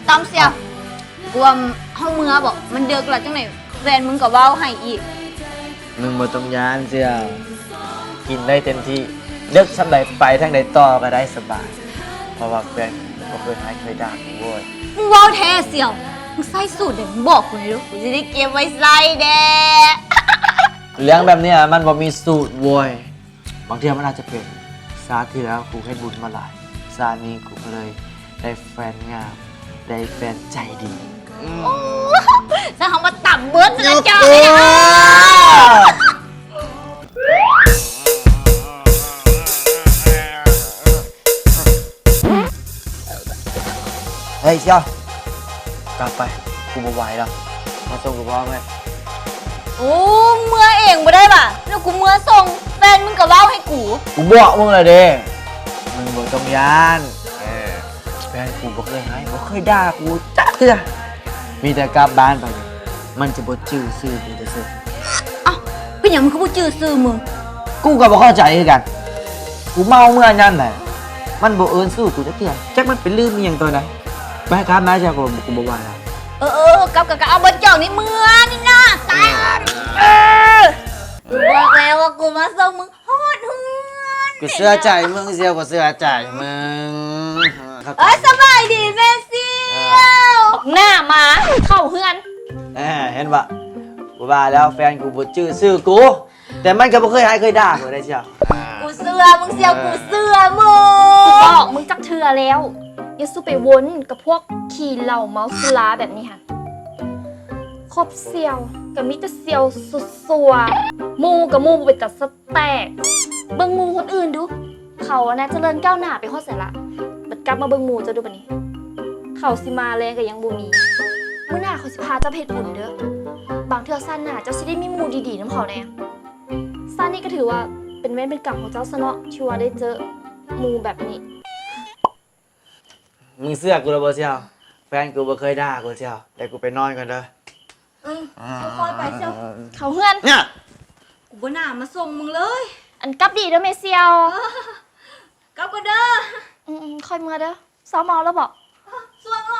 ຕ້ອມສ່ຽວ ກວມເຮົາເມືອບໍ? ມັນເດິກແລ້ວ ຈັ່ງໃດແຟນມຶງກໍເວົ້າໃຫ້ອີກ. ມຶງບໍ່ຕ້ອງຢ້ານສ່ຽວ ກິນໄດ້ເຕັມທີ່ ເດິກສ່ຳໃດໄປທາງໃດຕໍ່ກໍໄດ້ສະບາຍ ເພາະວ່າແຟນບໍ່ເຄີຍຮ້າຍເຄີຍດ່າກູໂວ້ຍ. ມຶງເວົ້າແທ້ສ່ຽວ ມຶງໃຊ້ສູດໃດ ມຶງບອກກູແດ່ດູ ກູຊິໄດ້ເກັບໄວ້ໃຊ້ແດ່. ເລື່ອງແບບນີ້ມັນບໍ່ມີສູດໂວ້ຍ. ບາງເທື່ອມັນອາດຈະເປັນຊາດທີ່ແລ້ວກູເຮັດບຸນມາຫຼາຍ ຊາດນີ້ກູກໍເລີຍໄດ້ແຟນງາມ ໄດ້ແຟນໃຈດີ. ອືມ ໂອ້ ຊັ້ນເຮົາມາຕຳເບິດຊະລະເຈົ້າ. ເຮີ້ຍສ່ຽວ ກັບໄປ ກູບໍ່ໄຫວແລ້ວ ມາສົ່ງກູບໍ່ແມ່ນ. ໂອ້ ເມືອເອງບໍ່ໄດ້ຫວາ? ແລ້ວກູເມືອສົ່ງ ແຟນມຶງກໍເວົ້າໃຫ້ກູ. ກູບອກມຶງແລ້ວເດ້ ມຶງບໍ່ຕ້ອງຢ້ານ. ເອີ ແຟນກູບໍ່ເຄີຍຮ້າຍ ບໍ່ເຄີຍດ່າກູຈັກເທື່ອ ມີແຕ່ກັບບ້ານໄປ ມັນຈະບໍ່ຈື່ຊື່ກູແຕ່ເສີດ. ເອົ້າ ເປັນຫຍັງມັນຄືບໍ່ຈື່ຊື່ມຶງ? ກູກໍບໍ່ເຂົ້າໃຈຄືກັນ ກູເມົາເມື່ອຍາມໃດ ມັນບໍ່ເອີ້ນຊື່ກູຈັກເທື່ອ ຈັກມັນໄປລືມອີ່ຫຍັງຕອນໃດ. ໄປ ກັບມາ ເຈົ້າ ກູ ກູບໍ່ວ່າແລ້ວ. ເອີ ເອີ ກັບ ກັບ ກັບ ເອົາ ບໍ່ຈອກນີ້ເມືອນີ້ນະ ຕາຍ. ເອີ ກູບອກແລ້ວວ່າກູມາສົ່ງມຶງຮອດເຮືອນ. ກູເຊື່ອໃຈມຶງສ່ຽວ ກູເຊື່ອໃຈມຶງ. ເອີຍ ສະບາຍດີແມ່ສ່ຽວ. ບັກໜ້າໝາ ເຂົ້າເຮືອນ. ເອີ ເຫັນບໍ່ ກູວ່າແລ້ວ ແຟນກູບໍ່ຈື່ຊື່ກູ ແຕ່ມັນກໍບໍ່ເຄີຍຮ້າຍເຄີຍດ່າກູໄດ໋ສ່ຽວ. ກູເຊື່ອມຶງສ່ຽວ ກູເຊື່ອມຶງ. ບອກມຶງຈັກເທື່ອແລ້ວ ຢ່າສູ່ໄປວົນກັບພວກຂີ້ເຫຼົ້າເມົາສຸລາແບບນີ້ຫັ້ນ. ຄົບສ່ຽວກໍມີແຕ່ສ່ຽວຊຸດຊົ່ວ ໝູ່ກໍໝູ່ບໍ່ເປັນຕາສະແຕກ. ເບິ່ງໝູ່ຄົນອື່ນດູ ເຂົາຫັ້ນນະຈະເລີນກ້າວໜ້າໄປຮອດໃສລະ ບັດກັບມາເບິ່ງໝູ່ເຈົ້າດູບັດນີ້ ເຂົາຊິມາແລງກໍຍັງບໍ່ມີ. ມື້ໜ້າຂ້ອຍຊິພາເຈົ້າໄປເຮັດບຸນເດີ້ ບາງເທື່ອຊາດໜ້າເຈົ້າຊິໄດ້ມີໝູ່ດີໆນຳເຂົາແດ່. ຊາດນີ້ກໍຖືວ່າເປັນເວນເປັນກຳຂອງເຈົ້າຊະເນາະ ທີ່ວ່າໄດ້ເຈີໝູ່ແບບນີ້. ມຶງເຊື່ອກູແລ້ວບໍ່ສ່ຽວ? ແຟນກູບໍ່ເຄີຍດ່າກູສ່ຽວ. ດຽວກູໄປນອນກ່ອນເດີ້. ອືມ ຄ່ອຍໆໄປສ່ຽວ. ເຂົ້າເຮືອນ. ກູບໍ່ໜ້າມາສົ່ງມຶງເລີຍ. ອັນ ກັບດີເດີ້ແມ່ສ່ຽວ. ເອີ ກັບກ່ອນເດີ້. ອືມໆ ຄ່ອຍເມືອເດີ້. ເຊົາເມົາແລ້ວບໍ? ເອີ ສ່ວງໂລ